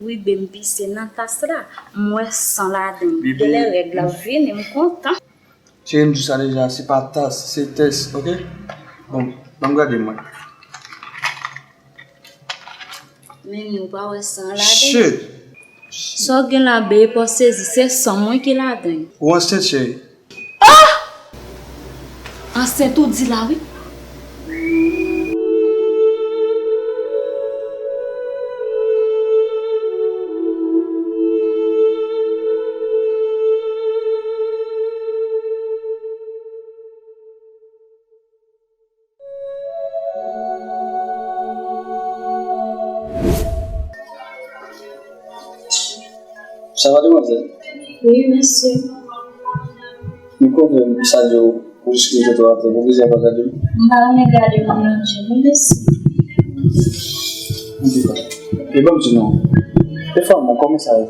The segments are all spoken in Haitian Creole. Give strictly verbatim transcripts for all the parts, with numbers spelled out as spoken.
Wi, baby, se nan tas la. M wè san ladan l. Genlè règ la ap vini, m kontan. Cheri, m di w sa deja, se pa tas, se tès, oke? Bon, ban m gade mwen. Men ou pa wè san ladan l? Shit! Sa w gen la, babe, pa sezi, se san mwen ki ladan l. Ou ansent, cheri? Ah! Ansent ou di la, wi. Sa va, demwazèl? Wi, mesye. Nou konfime sa di w, ou jis ki jete w atè, ou bezwen pa gade m? M pa renmen gade moun nan je, wi, mesye. Ok. E ban m di non. E fanm nan, kòman sa ye?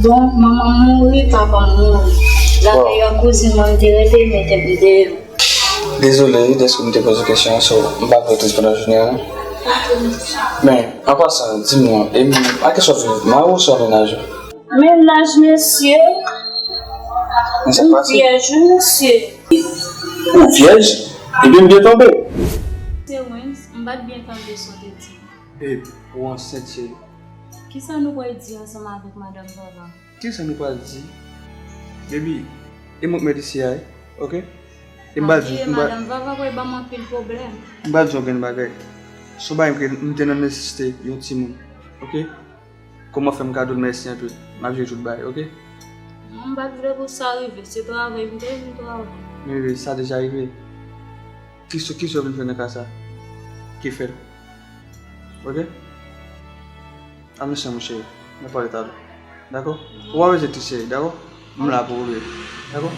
Bon, manman m mouri, papa m mouri. Lavi yon kouzin mwen m te rete, mete m deyò. Dezole wi dèske m te poze w kesyon an, so m pa vle w tris pandan jounen an non. Men, an pasan, di m non, e m, a ki sa w viv, mari w oswa mennaj ou? Mennaj, mesye. Men sa k pase? M vyèj wi, mesye. Ou vyèj? Epi m byen tonbe. Se Wens, m pa t byen tande sa w te di. Babe, ou ansent, cheri. Kisa nou pral di ansanm avèk madanm Vava? Kisa nou pral di? Baby, e mwen k mèt isi a, wi, oke? E m pral di, m pral, madanm Vava pral ban m anpil pwoblèm. M pral di w yon grenn bagay. Se yon bagay m te nan nesesite yon timoun, oke? Kòman fè m ka di w mèsi anpil? M ap jere tout bagay, oke? Non, m pa t vle pou sa rive. Se travay m te vin travay. Men baby, sa deja rive. Kisa, kisa w vin fè nan ka sa? Ki fè l? Oke? Al nan chanm ou, cheri. N a pale talè. Dakò? Ou pa bezwen tris, cheri, dakò? M la pou ou, baby. Dakò?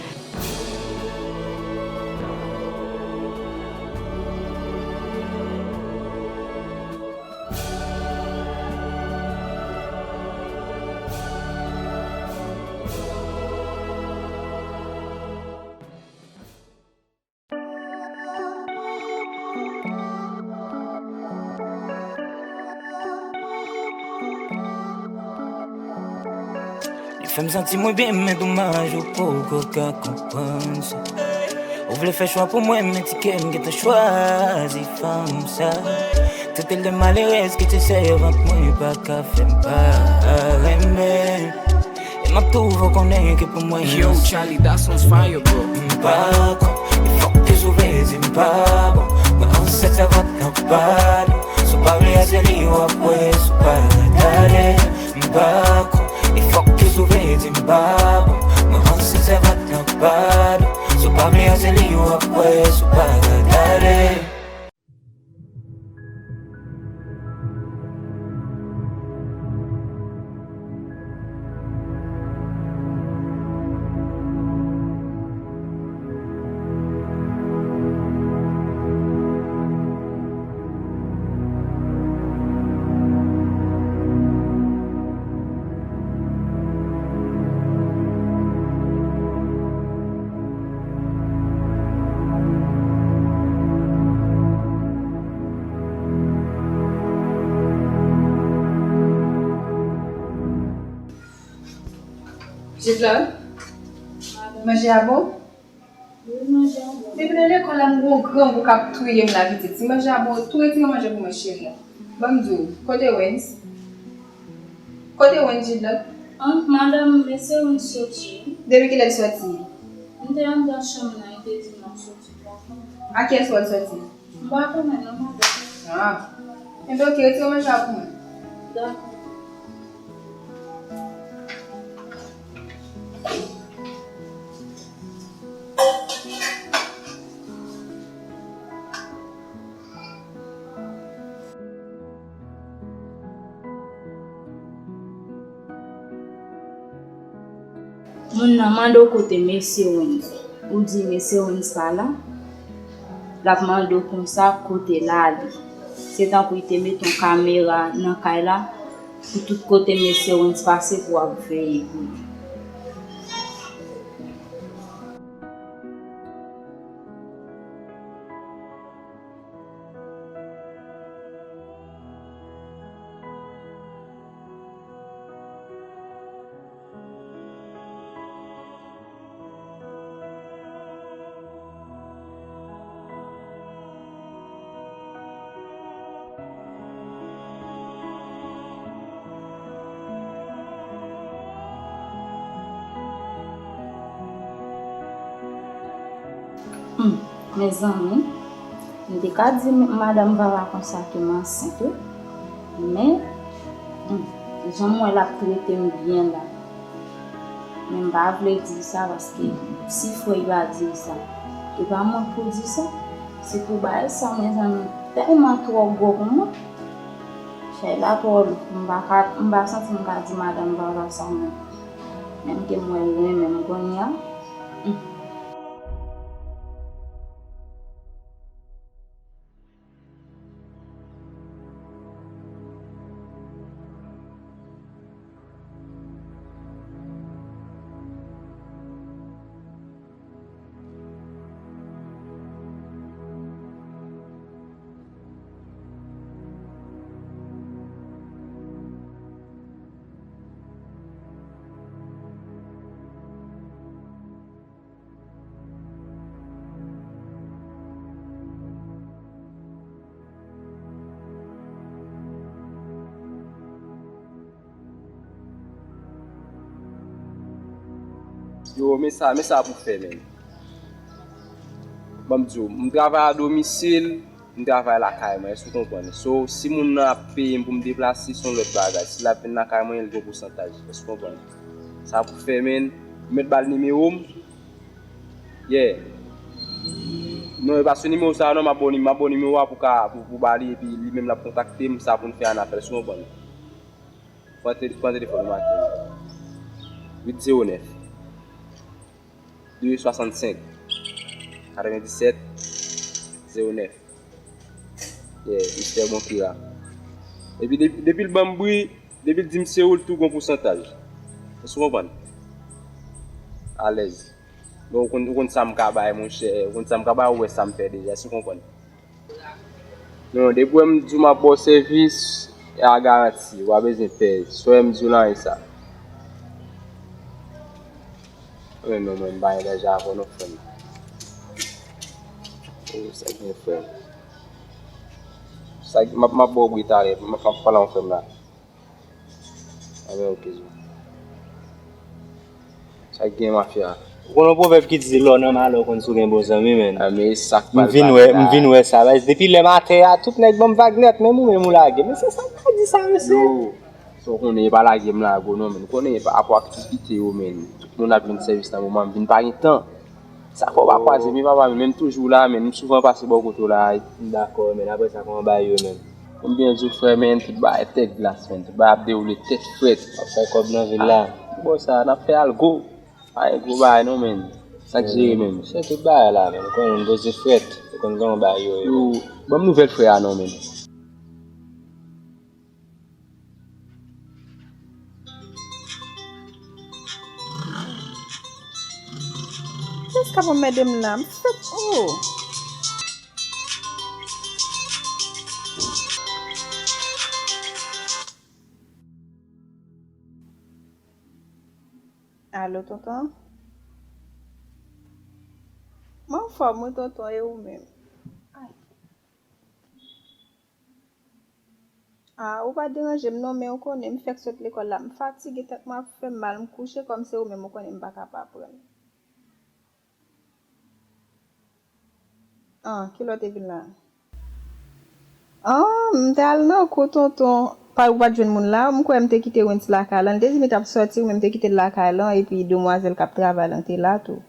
Li fè m santi mwen byen, men domaj ou poko ka konprann sa. Ou vle fè chwa pou mwen, men ti kè m gentan chwazi fanm sa. Trete l de malerèz, kite sèvant mwen pa ka fè m pa renmen. E m ap toujou konnen ke pou mwen. Yo, Charlie, that's on fire, bro. M pa kwè, e fòk ke sou vle di m pa bon. Mwen ansent, sa va nan padon. Si w pa vle a se li w ap wè, si w pa gade. M pa kwè, e fòk ke sou vle di m pa bon. Mwen ansent, sa va nan padon. Si w pa vle a se li w ap wè, si w pa gade. Jidlòd, manje a bon? Wi, manje a bon. Depi nan lekòl la, m gon grangou k ap touye m la, pitit. Si manje a bon, tou retire manje pou mwen, cheri. Ban m di w, kote Wens? Kote Wens, Jidlòd? An, madanm, mesye Wens soti. Depi kilè l soti? M te anndan chanm nan, li te di m l ap soti. A kiyès wè l soti? M pa konnen non, madanm. Ah. Enben, oke, retire manje a pou mwen. Dakò. Moun nan mande w kote mesye Wens. Ou di mesye Wens pa la. L ap mande w konsa kote l ale. Se tankou li te mete yon kamera nan kay la pou tout kote mesye Wens pase pou ap veye pou li. Hmm, mezanmi, m te ka di madanm Vava konsa ke m ansent, wi. Men, hmm, jan m wè l ap trete m byen la. Men m pa vle di l sa, paske si frè yo a di l sa, e pa mwen k pou di sa. Se pou bagay sa, mezanmi, tèlman twò gwo pou mwen. Chay la twò lou. M pa ka, m pa santi m ka di madanm Vava sa, non. Menm ke m wè l renmen m kounye a. Hmm. Yo, men sa, men sa pou fè, menn. Ban m di w, m travay a domisil, m travay lakay mwen, èske w konprann? So, si moun nan ap peye m pou m deplase, se yon lòt bagay. Si l ap vin lakay mwen, li gen pousantaj, èske w konprann? Sa pou fè, menn, m mèt ba l nimewo m. Yeah. Non, e pa sou nimewo sa a, non, m ap ba w ni-, m ap ba w nimewo a pou ka, pou, pou ba li, epi li menm l ap kontakte m, sa pou n fè an apèl, èske w konprann? Pran te-, pran telefòn ou maten. Uit zewo nèf, de swasannsenk, katrevenndisèt, zewo nèf. Yeah, Mistè Bonkira. Epi depi, depi l ban m bri, depi l di m se ou, l tou gon pousantaj. Èske w konprann? Alèz. Bon, ou konn, ou konn sa m ka bay, monchè. Ou konn sa m ka bay, ou wè sa m fè deja, èske w konprann? Non, depi w wè m di w m ap ba w sèvis, e a garanti, ou pa bezwen pè. Sou wè m di w la, e sa. Men non, mwen, m pa gen danje avè w non, frè m. Oh, sa gen, frè m. Sa, m ap, m ap ba w bri talè, m ap, m ap pale avè w, frè m la. Anben, oke, zo. Sa k gen, mafya? Ou konn yon pwovèb ki di, lè w nan malè, w konn si w gen bon zanmi, menn. A, men e sa k pral pase la. M vin wè, m vin wè sa. Baz, depi lè m atè a, tout nèg ban m vag nèt, menm ou menm ou lage. Men se sa k pa di sa, mesye. Yo, sa w konnen, e pa lage m lage w non, menn. Ou konnen, e pa rapò aktivite yo, menn. Tout moun ap jwenn sèvis nan moman, m vin pa gen tan. Sa fè w pa kwaze m, wi papa, men m toujou la, men m souvan pase bò kote w la, wi. M dakò, men apre sa, kòman bagay yo, menn? Pou m byen di w, frè, men tout bagay tèt glas, men tout bagay ap dewoule tèt frèt. W ap fè kòb nan vil la. Ah, bò sa, n ap fè algo. Pa gen gwo bagay non, men. Sa k jere, men. Se tout bagay la, men. Ou konnen, n poze frèt. Ou konn kòman bagay yo ye, men. Yo, ban m nouvèl frè a non, men. Kiyès k ap anmède m la? M fèk, oh! Alo, tonton? Mwen anfòm, wi, tonton, e ou menm? Ay. Ah, ou pa deranje m non, men ou konnen m fèk sot lekòl la, m fatige, tèt mwen ap fè m mal, m kouche kòm se ou menm, ou konnen m pa ka pa pran. Ah, kilè w te vin la? Ah, m te al nan kou tonton, pa, ou pa t jwenn moun la, m kwè m te kite Wens lakay lan, l te di m li t ap sòti, ou menm te kite l lakay lan, epi demwazèl k ap travay lan te la tou.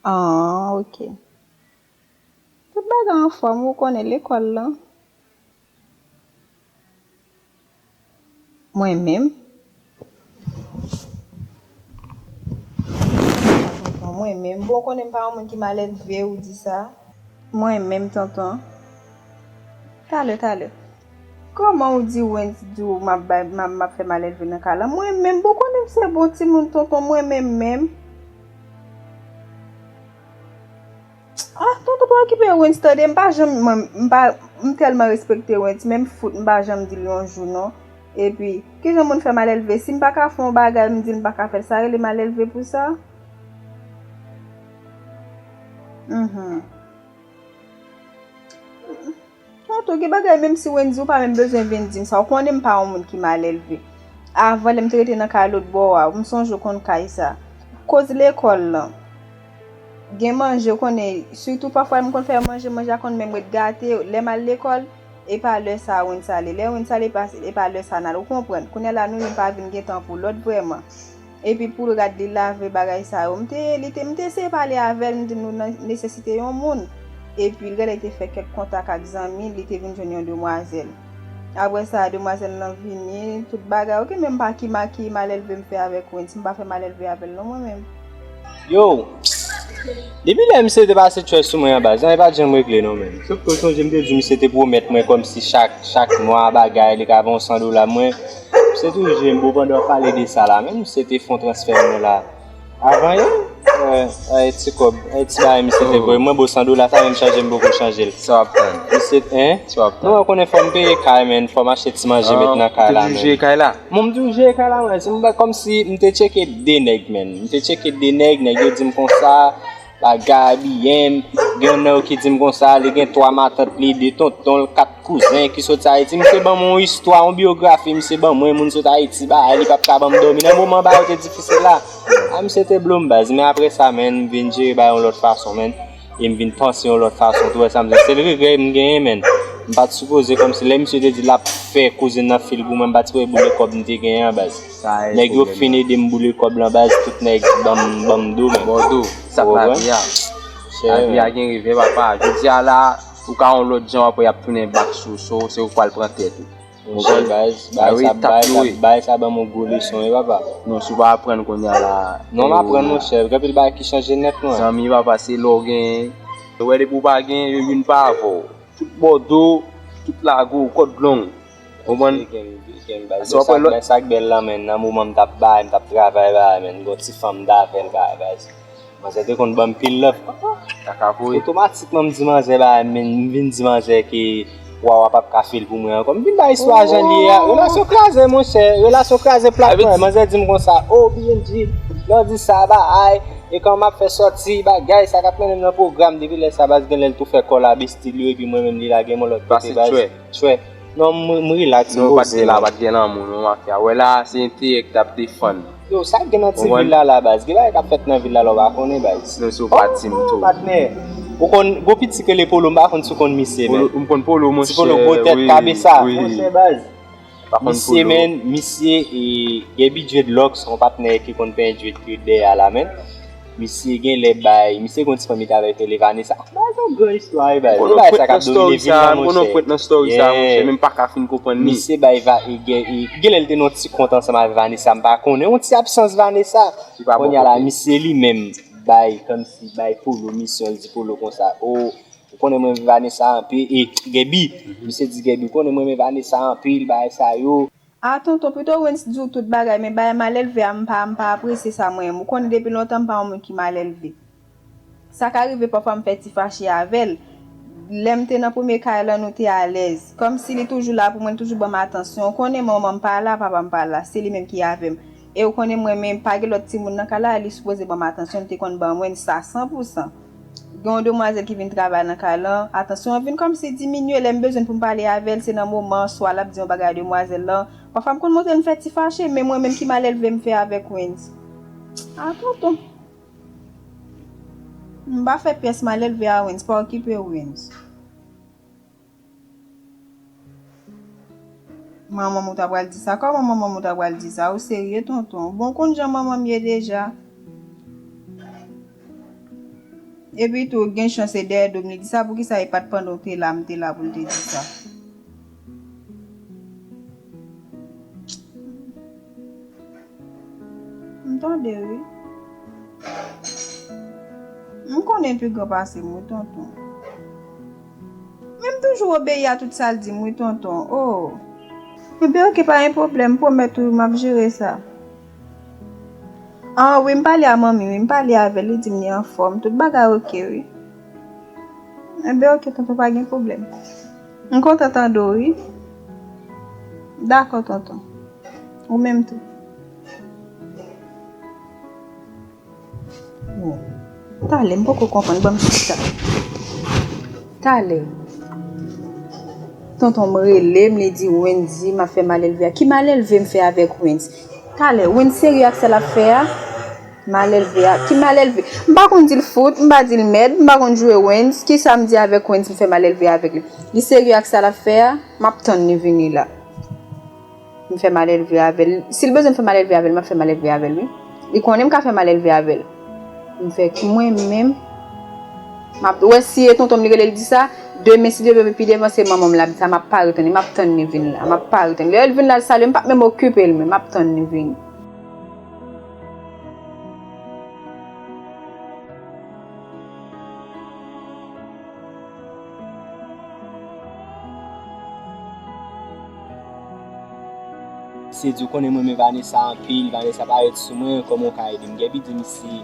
Ah, oke. Tout bagay anfòm, ou konnen lekòl lan. Mwen menm? Tonton, mwen menm? Bon, ou konnen m pa yon moun ki malelve, ou di sa. Mwen menm, tonton? Talè, talè. Kòman ou di Wens di w m ap bay, m ap, m ap fè malelve nan kay lan? Mwen menm, bon, ou konnen m se bon timoun, tonton, mwen menm menm. Ah, tonton, pa okipe Wens, tande, m pa janm, mwen, m pa, m tèlman respekte Wens, menm fout, m pa janm di l yon jou, non. Epi, kijan moun fè malelve? Si m pa ka fè yon bagay, m di l m pa ka fè l, sa rele malelve pou sa? Mhm. Tonton, gen bagay, menm si Wendy ou pa menm bezwen vin di m sa, ou konnen m pa yon moun ki malelve. Avan, lè m te rete nan kay lòt bò a, m sonje w konn kay sa. Koz lekòl lan. Gen manje, ou konnen, sitou pafwa m konn fè manje, manje a konn menm ret gate, lè m al lekòl, e pa lè sa a Wens ale. Lè Wens ale, e pa, e pa lè sa a n al, ou konprann. Kounye a la, nou menm pa vin gen tan pou lòt vrèman. Epi pou l rad li lave bagay sa yo, m te, li te, m te eseye pale avè l, m di nou nan nesesite yon moun. Epi l genlè te fè kèk kontak ak zanmi l, li te vin jwenn yon demwazèl. Apre sa, demwazèl lan vini, tout bagay, oke, men m pa ki ma-, ki malelve m fè avèk Wens, m pa fè malelve avè l non mwen menm. Yo, depi lè misye te pase tchwè sou mwen an baz, anyen pa t janm regle non menm. Sòf ke sonje m te di misye te pwomèt mwen kòmsi chak, chak mwa bagay, li ka ban yon san dola mwen. Misye toujou jwe m bo pandan w ap pale de sa la, men misye te fè yon transfè mwen la. Avan yè, eh, eh, ti kòb, eh, ti bagay misye te voye mwen, bo san dola sa menm chanje m poko chanje l. Sa w ap tann? Misye, en? Sa w ap tann? Non, ou konnen fò m peye kay, men, fò m achte ti manje met nan kay la, men. Ou te toujou jere kay la? Mwen, m toujou jere kay la, mwen. Se m pa kòmsi m te tcheke de nèg, men. M te tcheke de nèg, nèg yo di m konsa, bagay, biyen m. Gen youn nan yo ki di m konsa, li gen twa matant li, de tonton l, kat kouzen ki sot Ayiti. Misye ban mwen yon istwa, yon biyografi, misye ban mwen, moun sot Ayiti, bagay, li p ap ka ban m dòmi. Nan moman bagay yo te difisil la, a, misye te blo m baz. Men apre sa, men, m vin jere bagay yon lòt fason, men. E m vin panse yon lòt fason tou, wè sa m di. Se regrè m genyen, men. M pa t sipoze kòmsi lè misye te di l ap fè kouzin nan fil pou mwen, m pa t sipoze boule kòb m te genyen an baz. Nèg yo fin ede m boule kòb lan baz, tout nèg ban m, ban m do, men. Bon, do, sa k lavi a. Lavi a gen revè, papa. Jodi a la, ou ka yon lòt jan, apre y ap tounen bak sou, sou, se ou k pral pran tèt ou. Monchè, baz, bagay sa, bagay sa, bagay sa ban m yon gwo leson, wi, papa. Non, si w pa aprann kounye a la. Non, m aprann, monchè. Gen anpil bagay ki chanje nèt, mwen. Zanmi, papa, se lè w genyen. Ou wè, depi w pa genyen, yo youn pa avè w. Tout bòdo, tout lago, kòd long. Ou konprann? Sa w ap wè lòt. Sa k bèl lan, men, nan moman m t ap bay, m t ap travay, bay, men, gon ti fanm m t avè l, bay, baz. Manzè te konn ban m pil love. Kaka voye. Otomatikman, m di manzè, ba, men, m vin di manzè ke Wawa p ap ka fè l pou mwen ankò. M vin bay istwa a jan li ye a. Relasyon kraze, monchè. Relasyon kraze plat, mwen. Manzè di m konsa, "O, B M G, lè w di sa, ba, ay, e kòman m ap fè sòti, bagay, sa k ap mennen m nan pwogram." Depi lè sa, baz, genlè l tou fè kò l a besti li yo, epi mwen menm, li lage m yon lòt kote, baz. Tchwè. Non, m, m rilaks, m poze, non, pa t gen la, pa t gen lanmou, non, mafya. Wè la, se enterè k t ap defann. Yo, sa k gen nan ti vil la la, baz? Gen bagay k ap fèt nan vil la la, w pa konnen, baz. Non, se w pa di m tou. Patnè, ou konn, gon piti k rele Polo, m pa konn si w konn misye, men. Polo, m konn Polo, monchè, wi, wi. Ti Polo, gwo tèt, kabesa, monchè, baz. Misye, men, misye, e, Gaby Dreadlocks, yon patnè ki konn penyen dread ki dèyè a la, men. Misye genlè bay, misye gon ti fanmi travay fè li Vanessa. Bay sa gran istwa, wi, bay. Ou konn pwent nan story sa, ou konn pwent nan story sa, monchè, men m pa ka fin konprann li. Misye bay va, e, gen, e, genlè l te nan yon ti kont ansanm avè Vanessa, m pa konnen. Yon ti absans Vanessa. Kounye a la, misye li menm bay, kòmsi bay Polo misyon, l di Polo konsa, o, ou konnen mwen renmen Vanessa anpil, e, Gaby, misye di Gaby, ou konnen mwen renmen Vanessa anpil, bagay sa yo. A, tonton, pito Wens di w tout bagay, men bagay malelve a, m pa, m pa apresye sa mwen menm. Ou konnen depi lontan m pa yon moun ki malelve. Sa ka rive pafwa m fè ti fache avè l. Lè m te nan premye kay lan, nou te alèz. Kòmsi li toujou la pou mwen, li toujou ban m atansyon. Ou konnen manman m pa la, papa m pa la, se li menm ki avè m. E ou konnen mwen menm, pa gen lòt timoun nan kay la, li sipoze ban m atansyon, li te konn ban mwen sa san pou san. Gen yon demwazèl ki vin travay nan kay lan, atansyon an vin kòmsi diminye, lè m bezwen pou m pale avè l, se nan moman an, swa l ap di yon bagay a demwazèl lan. Pafwa m konn montre l m fè ti fache, men mwen menm ki malelve m fè avèk Wens. A, tonton. M pa fè pyès malelve a Wens, pa okipe Wens. Manman m ou ta pral di sa? Kòman manman m ou ta pral di sa? Ou serye, tonton? Bon, ou konn jan manman m ye deja. Epi tou, gen chans se dèyè do m li di sa. Poukisa e pa t pandan w te la, m te la pou l te di sa? M tande, wi. M konnen pi gran pase m, wi, tonton. Men m toujou obeyi a tout sa l di m, wi, tonton. O. Enben, oke, pa gen pwoblèm. M pwomèt ou, m ap jere sa. An, wi, m pale a manmi, wi, m pale avè l, li di m li anfòm. Tout bagay oke, wi. Enben, oke, tonton, pa gen pwoblèm. M kontan tande w, wi. Dakò, tonton. Ou menm tou. Bon. Talè, m poko konprann, ban m chita. Talè. Tonton m rele m, li di Wendy, m ap fè malelve a. Ki malelve m fè avèk Wens? Talè, Wens serye ak sa l ap fè a? Malelve a, ki malelve? M pa konn di l fout, m pa di l mèd, m pa konn jwe Wens. Kisa m di avèk Wens, m fè malelve avèk li? Li serye ak sa l ap fè a? M ap tann li vini la. M fè malelve avè l. Si l bezwen m fè malelve avè l, m ap fè malelve avè l, wi. Li konnen m ka fè malelve avè l. M fè ki mwen menm. M ap wè si e tonton m li rele l di sa. Demen, si Dye vle, pi devan se manman m l ap di sa. M ap pare tann li, m ap tann li vin la. M ap pare tann li. Lè l vin la, l salye m, m p ap menm okipe l menm. M ap tann li vini. Misye di, "Ou konnen m renmen Vanessa anpil, Vanessa parèt sou mwen, kòman w ka ede m?" Gaby di misye,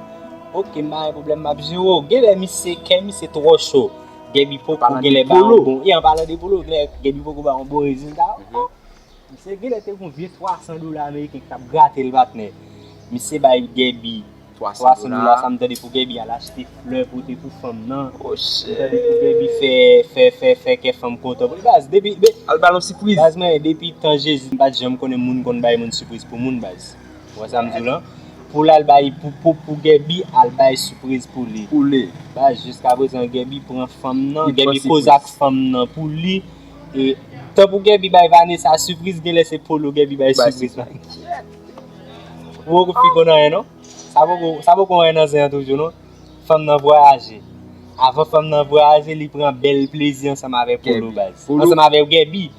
"Oke, m pa gen pwoblèm, m ap jere w." Genlè misye, kè misye twò cho. Gaby poko genlè ba yon bon, e an palan de Polo, genlè Gaby poko ba yon bon rezilta ankò. Misye genlè te gon vye twa san dola ameriken k t ap grate l, patnè. Misye bay Gaby twa san dola, sa m tande pou Gaby al achte flè pote pou fanm nan. M tande pou Gaby fè, fè, fè, fè kè fanm kontan. Baz, depi, de- Al ba l yon sipriz. Baz mwen, depi tan Jezi, m pa t janm konnen moun konn bay moun sipriz pou moun, baz. Ou wè sa m di w lan? Pou l al bay, pou, pou, pou Gaby al bay sipriz pou li. Pou li. Baz, jiskaprezan, Gaby pran fanm nan, Gaby koze ak fanm nan pou li. E tan pou Gaby bay Vanessa sipriz, genlè se Polo Gaby bay sipriz la. Ou poko fin konn anyen, non? Sa poko, sa poko anyen nan zen an toujou, non? Fanm nan vwayaje. Avan fanm nan vwayaje, li pran bèl plezi ansanm avèk Polo, baz. Ansanm avèk Gaby.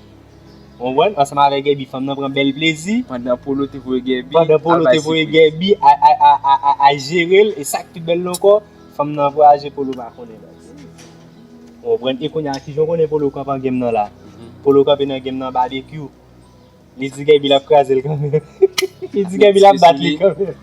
Ou konprann? Ansanm avèk Gaby, fanm nan pran bèl plezi. Pandan Polo te voye Gaby, pandan Polo te voye Gaby a, a, a, a, a, a jere l, e sa k pi bèl la ankò, fanm nan vwayaje, Polo pa konnen, baz. Ou konprann? E kounye a, kijan w konnen Polo kanpe nan game nan la? Polo kanpe nan game nan babekyou. Li di Gaby l ap kraze l kanmenm. Li di Gaby l ap bat li kanmenm.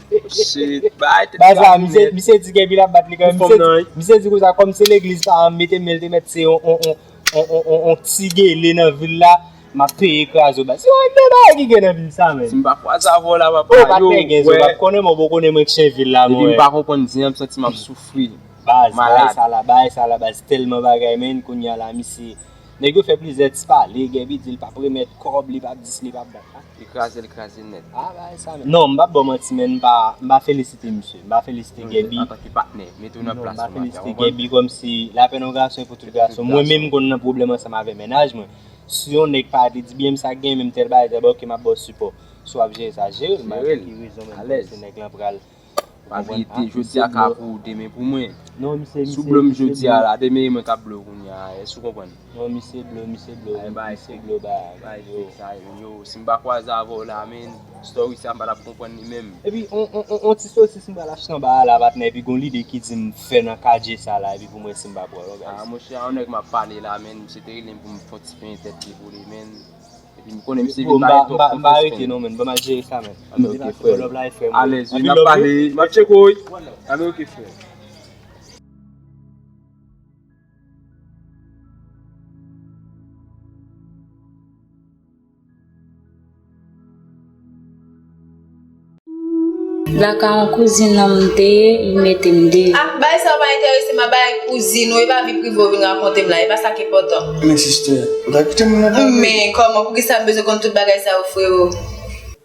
Baz la, misye, misye di Gaby l ap bat li kanmenm. Misye di, misye di konsa, kòm se legliz pa an mete men l te mèt se on, on, on, on, on, on ti gele nan vil la, m ap peye kraze w, baz. Se yon de bagay ki gen nan vil sa, menm. Si m pa kwaze avè w la, papa, yo, patnè gen zo, w ap konnen mwen, w konnen mwen k chen vil la, mwen. Depi m pa konprann zen an, m santi m ap soufri. Baz, bagay sa la, bagay sa la, baz, tèlman bagay, menn, kounye a la, misye. Nèg yo fè plizyè ti pale, Gaby di l p ap remèt kòb, li p ap dis, li p ap dat. Li kraze, li kraze nèt. Ah, bagay sa, menn. Non, m p ap ba w manti, menn, m pa, m pa felisite misye, m pa felisite Gaby. Antanke patnè, mete w nan plas ou, m ap di, w konprann? Non, m pa felisite Gaby kòmsi lapèn yon gason e pou tout gason. Mwen menm m konn nan pwoblèm ansanm avè mennaj mwen. Si yon nèg pa te di byen m sa gen, menm tèl bagay, tèl bagay, oke, m ap ba w sipò. Si w ap jere sa, jere l, m pa gen ki rezon menm kòmsi nèg lan pral. Pa bliye, jodi a ka pou ou, demen pou mwen. Si w blo m jodi a la, demen e mwen k ap blo w kounye a, èske w konprann? Non, misye blo, misye blo, misye blo, ba, yo. Yo, si m pa kwaze avè w la, menn, story sa m pa t ap konprann li menm. Epi, on, on, on, on ti sosis m pral achte anba a la, patnè, epi gon lide ki di m fè nan kadje sa la, epi pou mwen si m pa pran yon bagay. Ah, monchè, yon nèg m ap pale la, menn, misye te rele m pou m fè yon ti penyen tèt li pou li, menn. Epi m konnen misye vin bay twòp konfyans pou mwen. Bon, m pa, m pa, m pa rete non, menn. Ban m al jere sa, menn. Anben, oke, frè. Love life, frè. Alèz, wi, n ap pale. M ap tcheke w, wi. Anben, oke, frè. Lakay yon kouzin an m te ye, li mete m deyò. Ah, bagay sa yo pa enterese m, a bagay kouzin ou, e pa vi prive w vin rakonte m la, e pa sa k enpòtan. Men sister, ou ta kite m nan pale. Men kòman, poukisa m bezwen konn tout bagay sa yo, freo?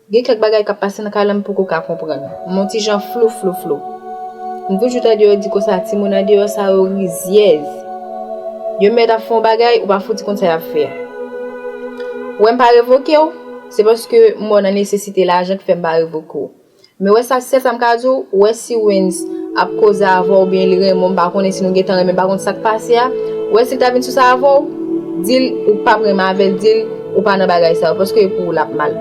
Gen kèk bagay k ap pase nan kay la m poko ka konprann. M on ti jan flou, flou, flou. M toujou tande yo di konsa, timoun andeyò sa yo rizyèz. Yo mèt ap fè yon bagay, ou pa fouti konn sa y ap fè a. Wè m pa revoke w, se paske m wè w nan nesesite lajan k fè m pa revoke w. Men wè sa, sèl sa m ka di w, wè si Wens ap koze avè w oubyen li renmen w, m pa konnen si nou gentan renmen, m pa konn sa k pase a. Wè si l ta vin sou sa avè w, di l ou p ap renmen avè l, di l ou pa nan bagay sa yo, paske e pou ou l ap mal.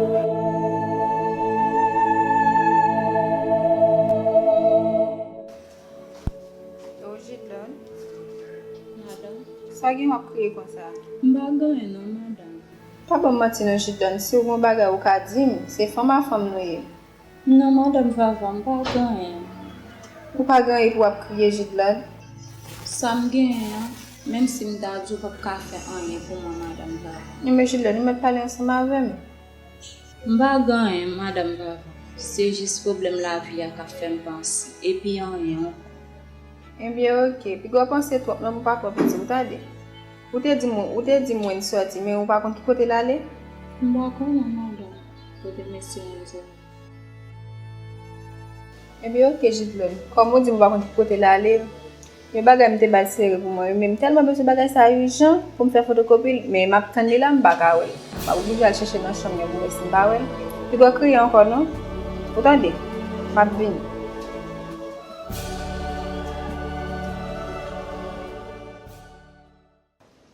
Yo, Jidlòn. Madanm. Sa gen w ap kriye konsa? M pa gen anyen non, madanm. Pa ban m manti non, Jidlòn, si w gen yon bagay ou ka di m, se fanm a fanm nou ye. Non, madanm Vava, m pa gen anyen. Ou pa gen anyen pou w ap kriye, Jidlòn? Sa m genyen an, menm si m ta di w p ap ka fè anyen pou mwen, madanm Vava. Enben, Jidlòn, ou mèt pale ansanm avè m. M pa gen anyen, madanm Vava. Se jis pwoblèm lavi a k ap fè m panse, epi anyen ankò. Enben, oke. Piga w panse twòp non pou w pa pran piti w, tande. Ou te di m, ou te di m Wens sòti, men ou pa konn ki kote l ale? M pa konnen, madanm, kote mesye Wens sòti. Ebyen, oke, Jidlon. Kòm ou di m ou pa konn ki kote l ale, yon bagay m te ba l sere pou mwen wi, men m tèlman bezwen bagay sa a ijan pou m fè fotokopi l, men m ap tann li la, m pa ka wè l. M ap oblije al chèche nan chanm mwen pou wè si m pa wè l. Li pral kriye ankò, non? Ou tande? M ap vini.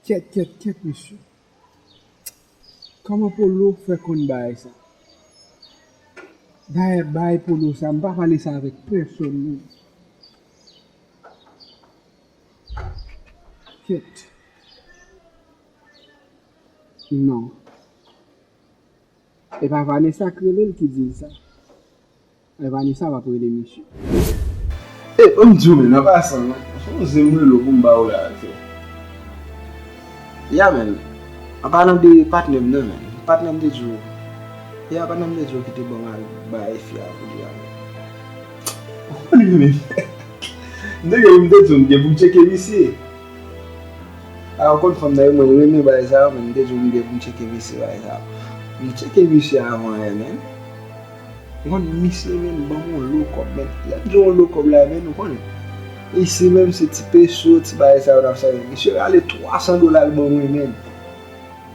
Kèt, kèt, kèt, mesye. Kòman Polo fè konn bagay sa? Dayè, bay Polo sa, m pa pale sa avèk pèsonn, non. Kèt. Non. E pa Vanessa k rele l ki di l sa. E Vanessa p ap rele misye. E, ban m di w, men, an pasan, men, se yon zen m rele w pou m ba w la, se. Ya, men, an palan de patnè m nan, men, patnè m te di w, ya, patnè m te di w ki te ban m al bay fi a pou li a, men. Ou konn li, men. M te gen, m te di w, m gen pou m tcheke misye. A, ou konn fanm nan, mwen renmen bagay sa yo, men m te di w m gen pou m tcheke mesye bagay sa yo. M tcheke mesye avan yè, men. Ou konn misye, men, ban m yon lo kòb, men. Lè m di w yon lo kòb la, men, ou konnen. Isi menm se ti peso, ti bagay sa yo n ap sèvi. Misye rale twa san dola l ban mwen, men.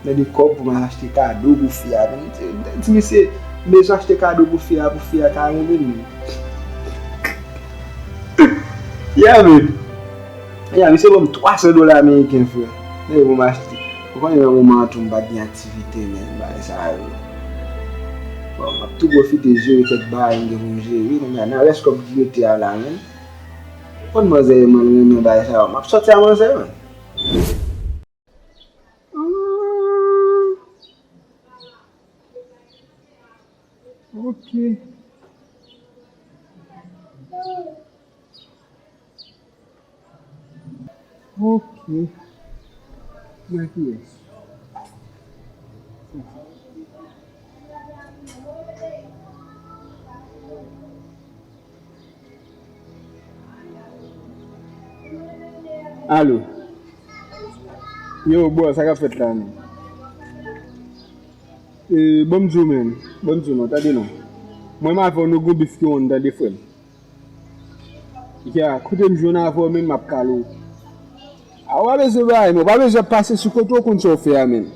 Nan de kòb pou m al achte kado pou fi a, men. M di, m di misye, m bezwen achte kado pou fi a, pou fi a ka renmen m, men. Ya, men. Ya, misye ban m twa san dola ameriken, frè. Nèg pou m achte. Ou konnen nan moman an tou m pa t gen aktivite, men, bagay sa yo. Bon, m ap tou pwofite jere kèk bagay m gen pou m jere, kounye a, nan rès kòb ki rete a la, men. Konn manzè yo, man, renmen bagay sa yo. M ap sòti a manzè, men. Ah. Ok. Ok. Mwen kiyès? Alo. Yo, bro, sa k ap fèt la, menn? E, ban m di w, menn. Ban m di w non, tande non. Mwen m avè w, nou gon bif ki wonn, tande, frè m. Ya, kote m jwenn avè w, menn, m ap kale w. A, w pa bezwen bay, non, w pa bezwen pase sou kote w konn sa w fè a, menn.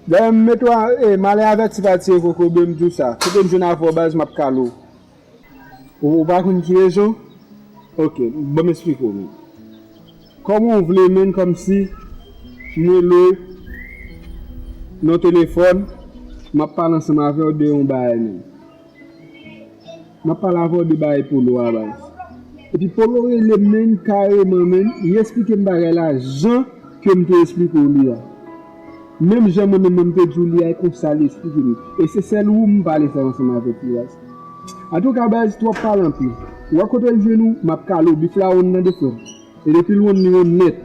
Dayè, m mete w a, e, malè avèti pa tiye kokobe, m di w sa. Kote m jwenn avè w, baz, m ap kale w. Ou, ou pa konn ki rezon? Ok, ban m esplike w, menn. Kòman w vle, menn, kòmsi m rele w nan telefòn, m ap pale ansanm avè w de yon bagay, menn. M ap pale avè w de bagay Polo a, baz. Epi Polo rele m, menn, kareman, menn, li esplike m bagay la jan ke m te esplike w li a. Menm jan mwen menm mwen m te di w li a, e konsa li esplike m. E se sèl ou m pale sa ansanm avèk li, baz. Antouka, baz, twòp pale anpil. Ou wè kote l jwenn ou, m ap kale w, bif la wonn nan de frè m. E depi l wonn, li wonn nèt.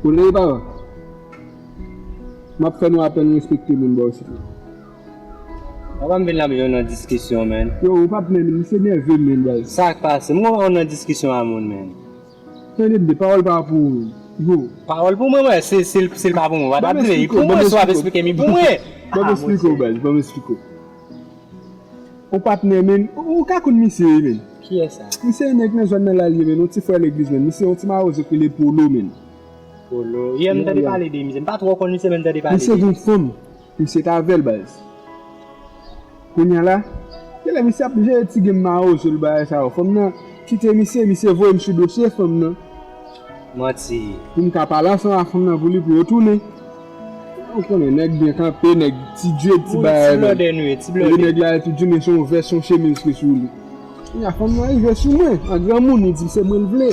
Ou tande, papa? M ap fè nou apèl respekte moun bò isit la. Papa, m vin la, m jwenn nan diskisyon, menn. Yo, ou pa t menm, misye nève, menn, baz. Sa k pase? M konprann w nan diskisyon a moun, menn. Tande byen, pawòl pa pou ou, menn. Yo. Pawòl pou mwen, mwen, si, si, si l pa pou mwen, w pa t ap vle. Li pou mwen, si w ap esplike m, li pou mwen. Ban m esplike w, baz, ban m esplike w. Yon patnè, menn. Ou, ou ka konn misye, wi, menn. Kiyès sa? Misye yon nèg nan zòn nan la l ye, menn. Yon ti frè legliz, menn. Misye yon ti mawozo ki rele Polo, menn. Polo. Yè m tande pale de misye. M pa twò konn misye, men m tande pale de misye. Misye gen fanm. Misye t avè l, baz. Kounye a la, genlè misye ap jere ti game mawozo l, bagay sa yo. Fanm nan kite misye, misye voye m sou dosye fanm nan. Manti. Pou m ka pale ansanm ak fanm nan pou li, pou yo tounen. Ou konnen, nèg byen kanpe, nèg ti djed, ti bagay, ti blòdè nou ye, ti blòdè. Nèg la, ti djed, men se yon vès, yon chemiz ki sou li. Kounye a, fanm nan rive sou mwen, an granmoun, li di m se mwen l vle.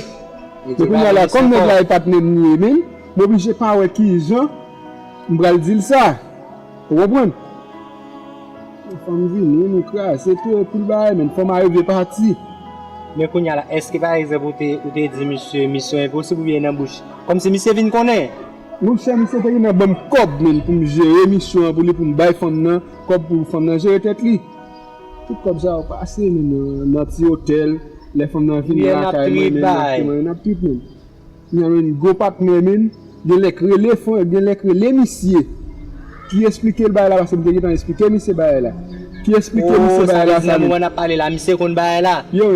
Men kounye a la, kòm nèg la e patnè m li ye, menn, m oblije pa wè kijan m pral di l sa. Ou konprann? Fanm vini, nou kraze tou, e pil bagay, menn. Fanm a rive pati. Men kounye a la, èske pa egzanp ou te, ou te di misye misyon enposib oubyen nan bouch? Kòmsi misye vin konnen. Monchè, misye te gentan ban m kòb, menn, pou m jere misyon an pou li, pou m bay fanm nan kòb pou fanm nan jere tèt li. Tout kòb sa yo pase, menn, nan, nan ti otèl, lè fanm nan vini lakay mwen, menn, nan mwen, n ap trip, menn. Kounye a, menn, gwo patnè, menn, gen lè k rele fran-, gen lè k rele misye. Ki esplike l bagay la, paske m te gentan esplike misye bagay la. Ki eksplike misye bagay la sa menm. Nan moman n ap pale la, misye konn bagay la. Yo,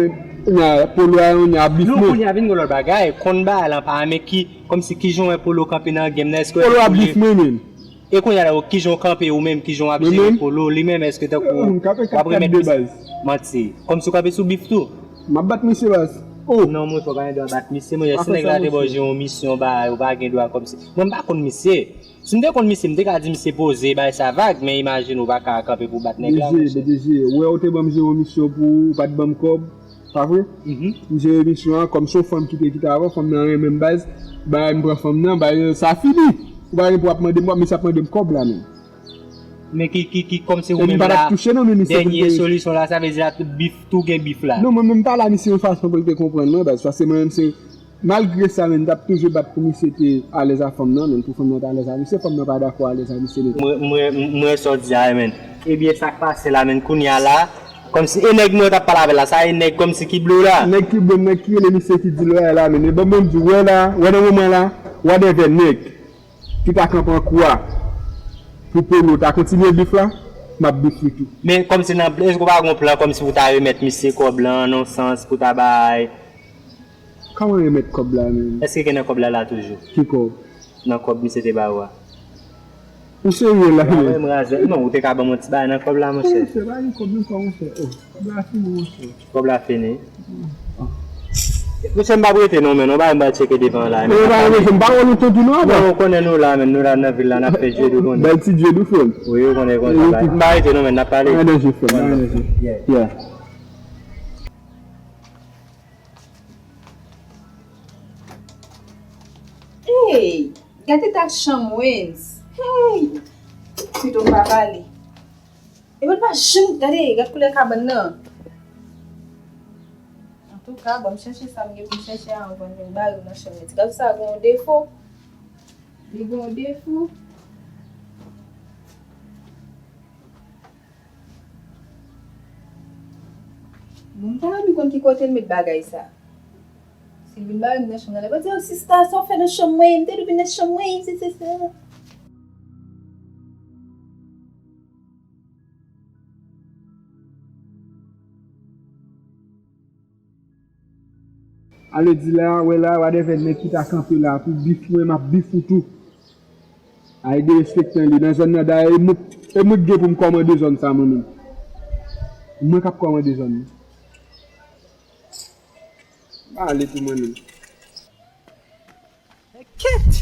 nya Polo a yon nya bif. Non, kounye a vin gen lòt bagay. Konn bagay la pa, men ki, kòmsi kijan w wè Polo kanpe nan game nan, èske w wè Polo a bif mwen menm. E kounye a la, kijan w kanpe ou menm, kijan w ap jere Polo, li menm, èske tankou w ap remèt misye? Manti. Kòmsi w kanpe sou bif tou? M ap bat misye baz. Oh! Non, monchè, w pa gen dwa bat misye, monchè. Si nèg la te ba w jere yon misyon, bagay, ou pa gen dwa kòmsi. Mwen, m pa konn misye. Si m te konn misye, m te ka di misye poze, bay sa vag, men imajine w pa ka kanpe pou w bat nèg la, monchè. B D G, B D G, ou wè ou te ban m jere yon misyon pou ou, ou pa t ban m kòb, pa vre? M jere misyon an, kòm se yon fanm ki te kite avan, fanm nan renmen m baz, bay m pran fanm nan, bay sa fini. Ou pa gen pou w ap mande m, w ap misye ap mande m kòb la menm. Men ki, ki, ki, kòmsi ou menm la, dènye solisyon la, sa vle di la, tout bif, tou gen bif la. Non, mwen menm m pale a misye yon fason pou l te konprann mwen, baz, paske mwen menm se Malgre sa, men, m t ap toujou bat pou misye te alèz a fanm nan, men, pou fanm nan te alèz a misye, fanm nan pa dakò alèz a misye menm. Mwen, mwen, mwen wè sa w di a, men. Ebyen, sa k pase la, men, kounye a la, kòmsi, e nèg mwen w t ap pale avè l la, sa e nèg kòmsi ki ble w la? Nèg ki ble m, nèg ki rele misye ki di l wè la, men, e ban m di w, wè la, wè nan moman la, wadèvè nèg ki ta kanpe an kou a pou Polo ta kontinye bif la, m ap bif li tou. Men, kòmsi nan, èske w pa gen yon plan kòmsi pou ta remèt misye kòb lan, nan yon sans, pou ta bay Kòman remèt kòb la menm? Èske gen nan kòb la la toujou? Ki kòb? Nan kòb misye te ba ou a. Ou serye la menm? Wè m raze. Non, ou te ka ban m yon ti bagay nan kòb la, monchè. Monchè, pa gen kòb nan kò, monchè. Oh, kòb la fini, monchè. Kòb la fini? Monchè, m p ap rete non, men, non, bagay m pral tcheke devan la. E, pa gen, m pa wè nou tou di nou apa. Non, ou konnen nou la, men, nou la nan vil la, n ap fè djed, ou konnen. Bèl ti djed, ou frè m. Wi, ou konnen, konsa. M pa rete non, men, n ap pale. Pa gen danje, frè m, pa gen danje. Yeah. Hey! Gade ta chanm Wens. Hey! Pito m pa pale. Epi l pa janm gade, gad koulè kabann nan. Antouka, ban m chèche sa m gen pou m chèche a anvan l vin bare m nan chanm li. Ti gason sa a gen yon defo. Li gen yon defo. Bon, m ta renmen konn ki kote l met bagay sa. Si l vin bare m nan chanm nan, l ap di, "Oh, sista, sa w fè nan chanm mwen? M te dwe vin nan chanm mwen, sesi, sela." Ale di la, wè la, wadèvè nèg ki ta kanpe la pou bif mwen, m ap bif ou tou. Ay derespektan li nan zòn nan, dayè e mwen, e mwen k gen pou m kòmande zòn sa mwen menm. Mwen k ap kòmande zòn nan. M ale pou mwen menm. Kèt!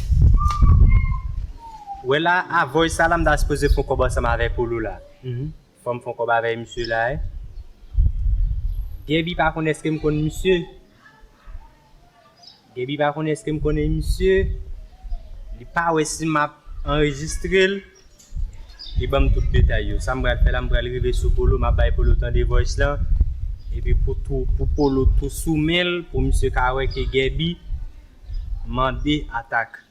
Wè la, a voice sa la, m ta sipoze fè yon kòb ansanm avèk Polo la. Fò m fè yon kòb avèk misye la, wi. Gaby pa konn èske m konn misye. Gaby pa konn èske m konnen misye. Li pa wè si m ap anrejistre l. Li ban m tout detay yo. Sa m pral fè la, m pral rive sou Polo, m ap bay Polo tande voice lan. Epi pou tou, pou Polo tou sou men l, pou misye ka wè ke Gaby mande atak.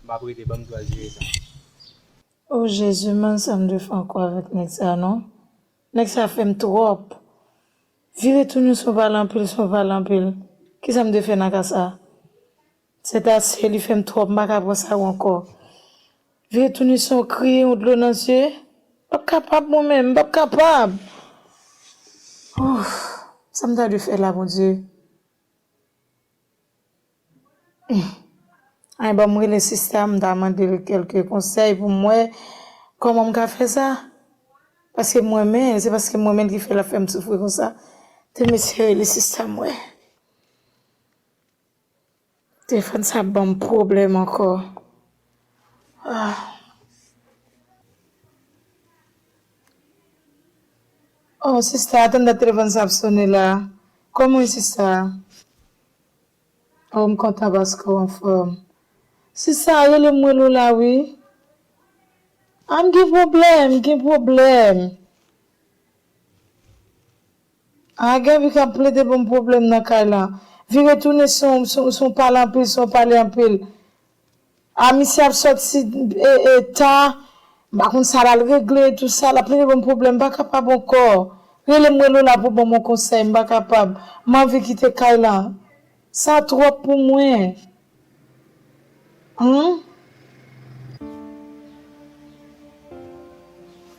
M ap rete, ban m tou al jere sa. O Jezi, m pa konn sa m dwe fè ankò avèk nèg sa non. Nèg sa fè m twòp. Vire tounen sou pale anpil, sou pale anpil. Kisa m dwe fè nan ka sa? Sètase, li fè m twòp, m pa ka pran sa yo ankò. Vire tounen sou kriye yon dlo nan zye. M p ap kapab mwen menm, m p ap kapab. Ouf, sa m ta dwe fè la, Bondye? Ay, ban m rele sista, m ta mande l kèlke konsèy pou m wè kòman m ka fè sa. Paske m renmen l, se paske m renmen l ki fè l ap fè m soufri konsa. Te m eseye rele sista m wè. Telefòn sa ap ban m pwoblèm ankò. Ah. Oh, sista, tann dat telefòn sa ap sonnen la. Kòman w ye, sista? Oh, m kontan paske w anfòm. Sista, rele m, rele w la, wi. Ah, m gen pwoblèm, m gen pwoblèm. Ah, Gaby k ap plede ban m pwoblèm nan kay la. Vire tounen se yon, se yon, se yon pale anpil, se yon pale anpil. Ah, misye ap sòti e, e, ta, m pa konn sa l al regle, tou sa, l ap plede ban m pwoblèm, m pa kapab ankò. Rele m, rele w la pou ban m yon konsèy, m pa kapab. M anvi kite kay la. Sa twòp pou mwen. Humm.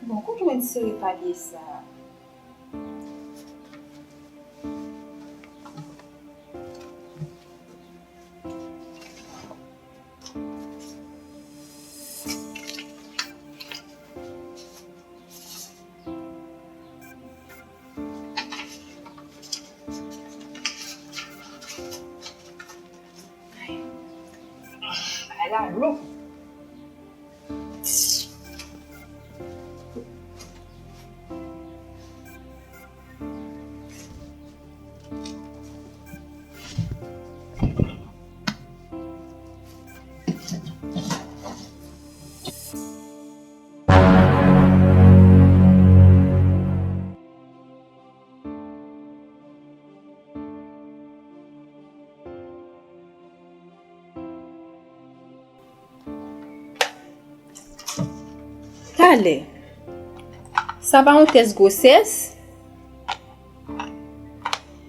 Bon, kote mwen sere papye sa a? Ay, bagay la lou. Talè. Sa pa yon tès gwosès?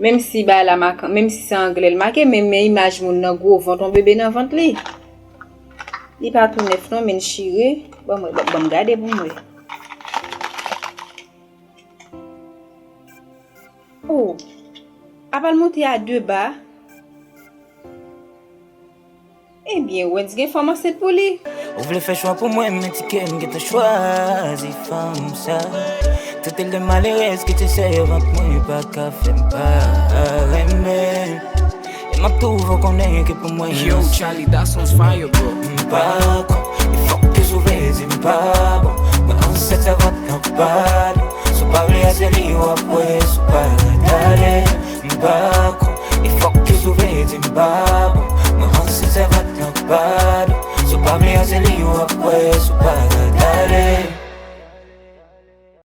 Menm si bagay la make, menm si se anglè l make, men men imaj moun nan gwo vant, yon bebe nan vant li. Li pa tou nèf non, men l chire. Ban mwen, ban, ban m gade pou m wè. Oh, apa l monte a de ba? Ebyen, Wens gen fanm ansent pou li. Ou vle fè chwa pou mwen, men ti kè m gentan chwazi fanm sa. Trete l de malerèz, kite sèvant mwen pa ka fè m pa renmen. E m ap touvo konnen ke pou mwen. Yo, Charlie, that sounds fire, bro. M pa kwè, e fòk ke sou vle di m pa bon. Mwen ansent sèvant nan pa nou. Si w pa vle a se li w ap wè, si w pa rete ale. M pa kwè, e fòk ke sou vle di m pa bon. Mwen ansent sèvant nan pa nou. Si w pa vle a se li w ap wè, si w pa rete ale.